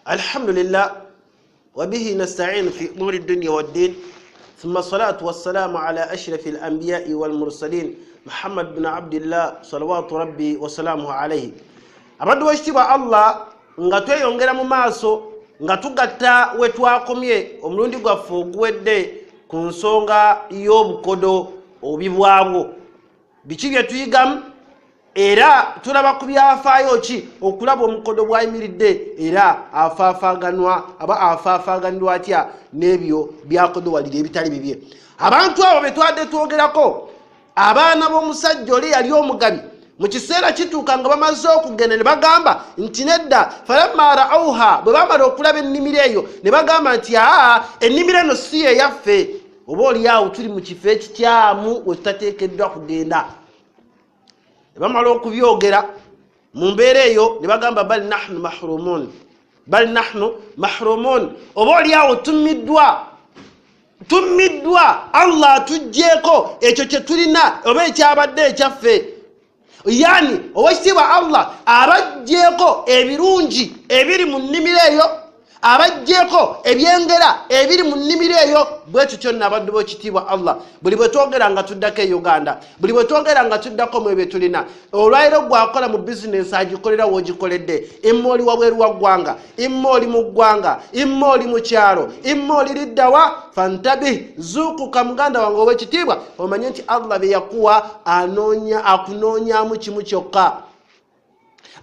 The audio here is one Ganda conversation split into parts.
Alhamdulillah wabihi nasta'in fi umuri dunya waddin, thumma salatu wassalamu ala ashrafi al-anbiya'i wal mursalin Muhammad bin Abdillah salawatu rabbi wa salamuhu alayhi. Abaddu b'ekitiibwa Allah, nga tweyongera mu maaso nga tugatta we twakomye omulundi gwaffe oguwedde ku nsonga y'obukodo obibwabwo, biki bye tuyigamu, era tulaba ku byafaayo ki okulaba omukodo bw'ayimiridde era afaafaaganwa aba afaafaaganirwa atya n'ebyo byakodowalira ebitali bibye. Abantu abo be twadde twogerako, abaana b'omusajja oli yali omugabi, mu kiseera kituuka nga bamaze okugenda ne bagamba nti nedda. Falamma ra'auha, bwe bamala okulaba ennimiro eyo ne bagamba nti aa, ennimiro eno si yeyaffe, oba oliawo tuli mu kifo ekikyamu we tutateekeddwa kugenda. Ne bamala okubyogera mu mbeera eyo ne bagamba bal nahnu mahrumun, bal nahnu mahrumun, oba oliawo tummiddwa, tummiddwa, Allah atuggyeko ekyo kye tulina oba ekyabadde ekyaffe. Yani owekitiibwa Allah abaggyeko ebirungi ebiri mu nnimiro eyo, abaggyeko ebyengera ebiri mu nnimiro eyo. Bwe tutyo nno abaddu b'ekitiibwa Allah, buli bwe twogera nga tuddako e Uganda, buli bwe twogera nga tuddako mu ebyo tulina, olwaliro gwakola mu bizinensi agikolera w'ogikoledde, imma oli wabweru wa ggwanga, imma oli mu ggwanga, imma oli mu kyalo, imma oli liddawa, fantabih, zuukuka muganda wange ow'ekitiibwa, omanye nti Allah bye yakuwa anoonya, akunoonyamu kimu kyokka,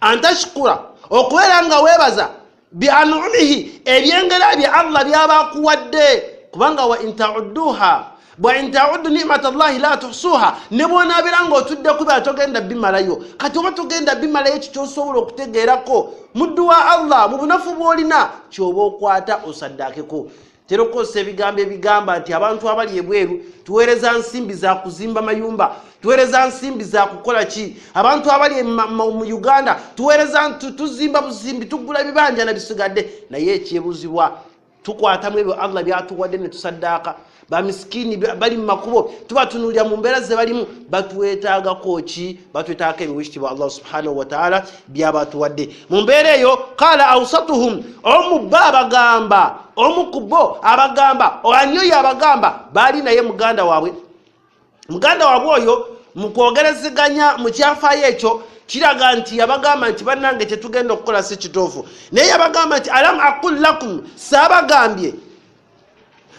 antashukura, okubeera nga weebaza bi anumihi, ebyengera bye Allah byaba akuwadde, kubanga wa intaudduha bwa intauddu nimata llahi la tuhsuha, ne bw'onaabeera ng'otudde kuba togenda bimalayo. Kati oba togenda bimalayo, ekyo kyosobola okutegeerako muddu wa Allah mu bunafu bw'olina kyoba okwata osaddaakeko. Tera okukozesa ebigambo ebigamba nti abantu abali ebweru tuweereza nsimbi za kuzimba mayumba, tuweereza nsimbi za kukola ki. Abantu abali mu Uganda tuweereza, tuzimba buzimbi, tugula bibanja na bisigadde. Naye ekyebuzibwa, tukwatamu ebyo Allah byatuwadde ne tusaddaaka. Bamisikini bali mu makubo, tubatunuulira mu mbeera ze balimu, batwetaagako ki? Batwetaagako ebiwekitiibwa Allah subhanahu wataala byabatuwadde. Mu mbeera eyo qala ausatuhum, omu bo abagamba, omu ku bo abagamba, ani oyo abagamba? Baali naye muganda waabwe. Muganda waabwe oyo mu kwogerezeganya mu kyafaayo ekyo kiraga nti yabagamba nti bannange kyetugenda okukola si kituufu. Naye yabagamba nti alam aqul lakum, saabagambye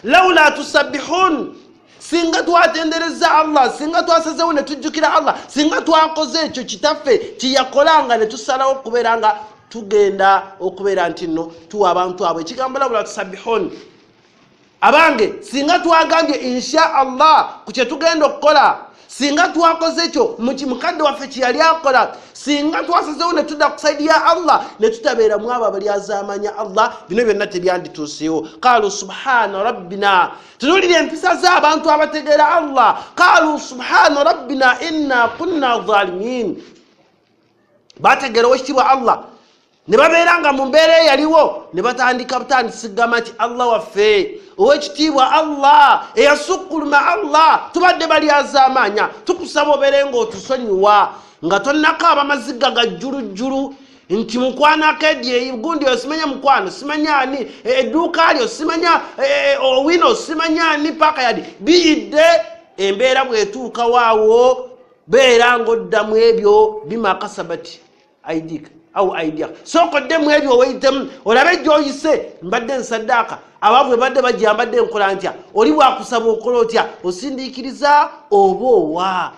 laula tusabbihun, singa twatendereza Allah, singa twasazewo ne tujjukira Allah, singa twakoze ekyo kitaffe kyeyakolanga ne tusalawo okubeera nga tugenda okubeera nti nno tuwa abantu abo ekigambo laula tusabbihun. Abange, singa twagambye insha Allah ku kye tugenda okukola, singa twakoze ekyo mukadde waffe kye yali akola, singa twasazewo ne tudda ku saidi ya Allah ne tutabeeramu abo abalyazaamanya Allah, bino byonna tebyandituuseewo. Qaalu subhana rabbina, tunuulira empisa z'abantu abategeera Allah. Qaalu subhana rabbina inna kunna zalimin, bategeera owekitiibwa Allah ne babeera nga mu mbeera eyaliwo ne batandika butandisi kugamba nti Allah waffe owekitiibwa Allah eyasukkuluma Allah, tubadde balyazaamaanya, tukusaba obeere ng'otusonyiwa. Nga tonnakaaba maziga ga jjulujjulu nti mukwanako edi gundi oyo simanya mukwano simanya ani, edduuka lyo simanya, owino simanya ani, paaka yadi biyidde. Embeera bw'etuuka waawo beera ng'oddamu ebyo bima kasabati aidika au aidia, sooka oddemu ebyo oweyitemu olabe gyoyise. Mbadde nsaddaaka, abaavu badde bajja, mbadde nkola ntya? Oli bwakusaba okola otya? Osindiikiriza oba owa?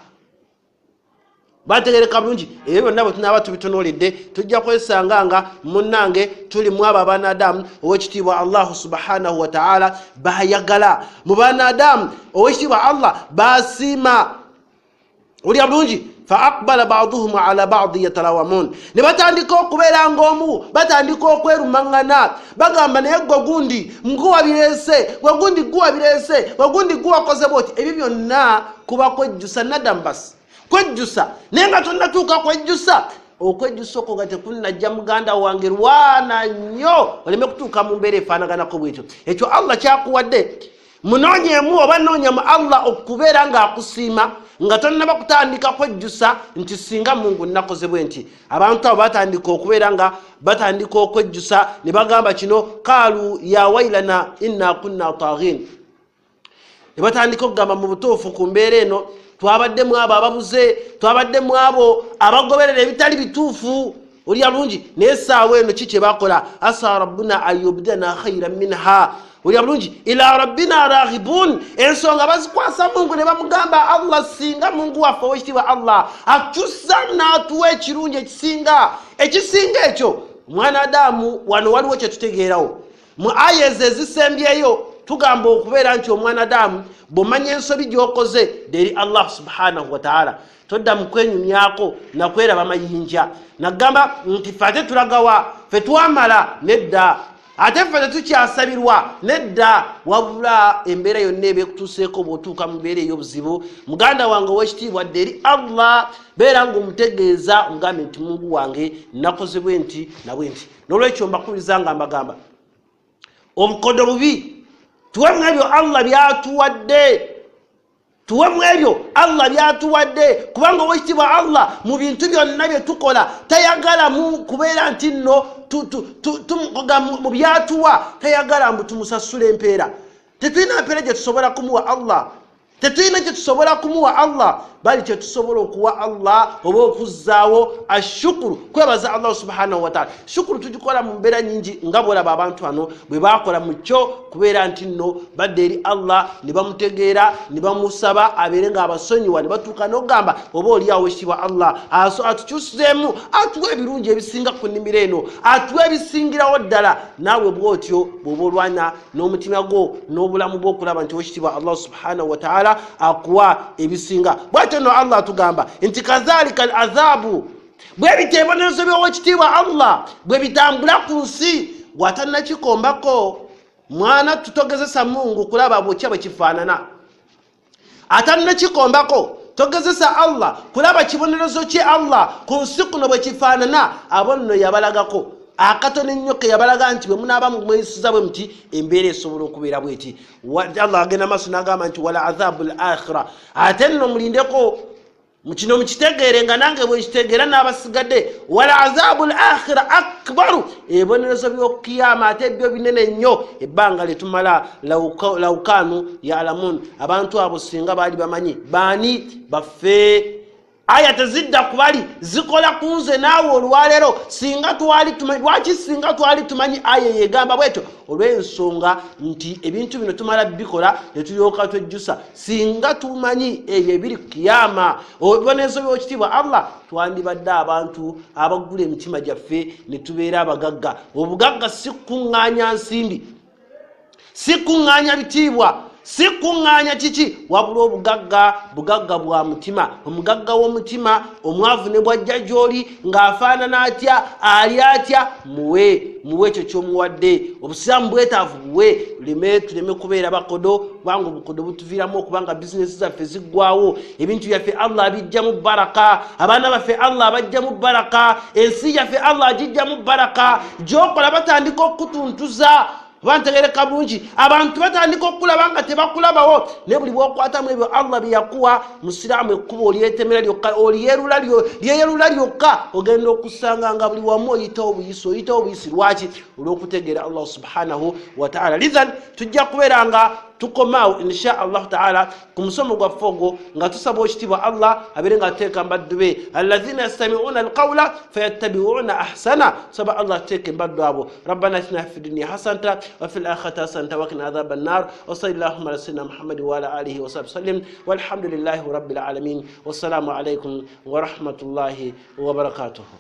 Bategereka bulungi. Ebyo byonna bwe tunaaba tubitunuulidde tujja kwesanga nga munnange tuli mu abo abanadamu owekitiibwa Allahu subhanahu wataala bayagala, mu banadamu owekitiibwa Allah basiima. Olya bulungi. Fa aqbala baduhum ala badi yatalawamun, ne batandika okubeera ngaomu, batandika okwerumaŋŋana, bagamba naye gwe gundi guwabireese, gwe gundi guwabireese, gwe gundi guwakoze bwoti. Ebyo byonna kuba kwejjusa nadamu, basi kwejjusa. Naye nga tonnatuuka kwejjusa, okwejjusa okwo nga tekunnajja, muganda wange, lwana nnyo oleme kutuuka mu mbeera efaanaganako bwetyo. Ekyo Allah kyakuwadde munoonyeemu oba noonya mu Allah okubeera ng'akusiima. Nga tonnaba kutandika kwejjusa nti singa Mungu nnakoze bwe nti. Abantu abo batandika okubeera nga batandika okwejjusa ne bagamba kino, qaalu ya wailana inna kunna taghin. Ne batandika okugamba mu butuufu ku mbeera eno twabaddemu abo ababuze, twabaddemu abo abagoberera ebitali bituufu. Olya bulungi, naye essaawa eno ki kye bakola? Asa rabbuna an yubdilana khairan minha. Olya bulungi, ila rabbina raghibun. Ensonga bazikwasa Mungu ne bamugamba Allah, singa Mungu waffe owekitiibwa Allah akyusa n'atuwa ekirungi ekisinga, ekisinga ekyo. Omwana Adamu, wano waliwo kyetutegeerawo mu aya ezo ezisembyeyo. Tugamba okubeera nti omwana Adamu, bw'omanya ensobi gy'okoze eri Allah subhanahu wataala, todda mu kwenyumyako nakweraba mayinja nagamba nti ffe ate tulagawa, ffe twamala. Nedda, ate ffe tetukyasabirwa. Nedda, wabula embeera yonna eba ekutuuseeko, bw'otuuka mu mbeera ey'obuzibu, muganda wange ow'ekitiibwa, dde eri Allah, beera ng'omutegeeza, omugambe nti Mungu wange, nakoze bwe nti nabwe nti. N'olwekyo mbakubiriza nga mbagamba, obukodo bubi. Tuwemu ebyo Allah byatuwadde, tuwemu ebyo Allah byatuwadde, kubanga owekitiibwa Allah mu bintu byonna bye tukola tayagala mu kubeera nti nno mu byatuwa tayagala mbu tumusasula empeera. Tetulina mpeera gye tusobola kumuwa Allah, tetulina kye tusobola kumuwa Allah. Bali kyetusobola okuwa Allah oba okuzzaawo ashukuru, kwebaza Allah subhanahu wataala. Shukuru tugikola mu mbeera nyingi, nga bwolaba abantu bano bwe bakola mu kyo kubeera nti nno badda eri Allah ne bamutegeera ne bamusaba abeere ng'abasonyiwa, ne batuuka n'okugamba oba oliawo ekitiibwa Allah atukyusizeemu, atuwa ebirungi ebisinga ku nnimiro eno, atuwa ebisingirawo ddala. Naawe bw'otyo bw'oba olwana n'omutima gwo n'obulamu bwo okulaba nti owekitiibwa Allah subhanahu wataala akuwa ebisinga. Bwatyo nno Allah atugamba nti kadhalika al azabu, bwe bityo ebibonerezo by'owekitiibwa Allah bwe bitambula ku nsi. Bw'atannakikombako, mwana, tutogezesa Mungu kulaba bwokya bwe kifaanana. Atannakikombako, togezesa Allah kulaba kibonerezo kye Allah ku nsi kuno bwe kifaanana. Abo nno yabalagako akatono ennyo ke yabalaga nti bwe munaaba mweyisiza bwe muti, embeera esobola okubeera bweti. Allah agenda maaso n'agamba nti wala azabu l akhira. Ate nno mulindeko kino mukitegeere nga nange bwekitegeera n'abasigadde, wala azabu l akhira akbaru. Ebibonerezo by'okukiyama ate byo binene nnyo. Ebbanga lyetumala, laukanu yalamun, abantu abo singa baali bamanyi. Baani baffe? Aya tezidda ku bali, zikola ku nze naawe olwaleero. Singa twali tumanyi. Lwaki singa twali tumanyi? Aya yegamba bwetyo olw'ensonga nti ebintu bino tumala bikola ne tulyoka twejjusa. Singa tumanyi ebyo ebiri kiyama, ebibonerezo by'ekitiibwa Allah, twandibadde abantu abagula emitima gyaffe ne tubeera abagagga. Obugagga si kuŋŋaanya nsimbi, si kuŋŋaanya bitiibwa, si kuŋŋaanya kiki, wabula obugagga bugagga bwa mutima. Omugagga w'omutima, omwavu ne bwajja gy'oli ng'afaanana atya, ali atya, muwe, muwe ekyo kyomuwadde. Obusiraamu bwetaavu buwe. Leme tuleme kubeera bakodo, kubanga obukodo butuviiramu okubanga bizinesi zaffe ziggwawo, ebintu byaffe Allah abijjamu baraka, abaana baffe Allah abajjamu baraka, ensi yaffe Allah agijjamu baraka. Gyokola batandika okukutuntuza, bantegereka bulungi, abantu batandika okukulaba nga tebakulabawo. Naye buli bwokwatamu ebyo Allah byeyakuwa, musiraamu, ekkuba olyetemera lyokka, lyeyerula lyokka, ogenda okusanga nga buli wamu oyitawo obuyisi, oyitawo obuyisi. Lwaki? Olw'okutegeera Allah subhanahu wataala. Lidhan tujja kubeera nga tukomaawo insha Allahu taala ku musomo gwaffe ogwo, nga tusaba ekitiibwa Allah abeere nga ateeka mbaddu be alladhina yastamiuna alqawla fayattabiuna ahsana. Tusaba Allah ateeke mbaddu abo. Rabbana atina fi dunia hasanata wa fi lakhirati hasanata wakina adhaba annar. Wasali llahuma ala sayidina Muhammadi waala alihi wasahbi wasallim, walhamdulillahi rabbil alamin. Wassalamu alaikum warahmatullahi wabarakatuhu.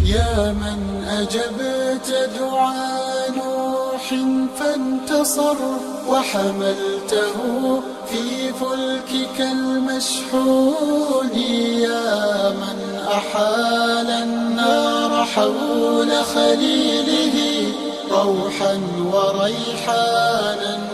يا من أجبت دعاء نوح فانتصر، وحملته في فلكك المشحون، يا من أحال النار حول خليله روحا وريحانا.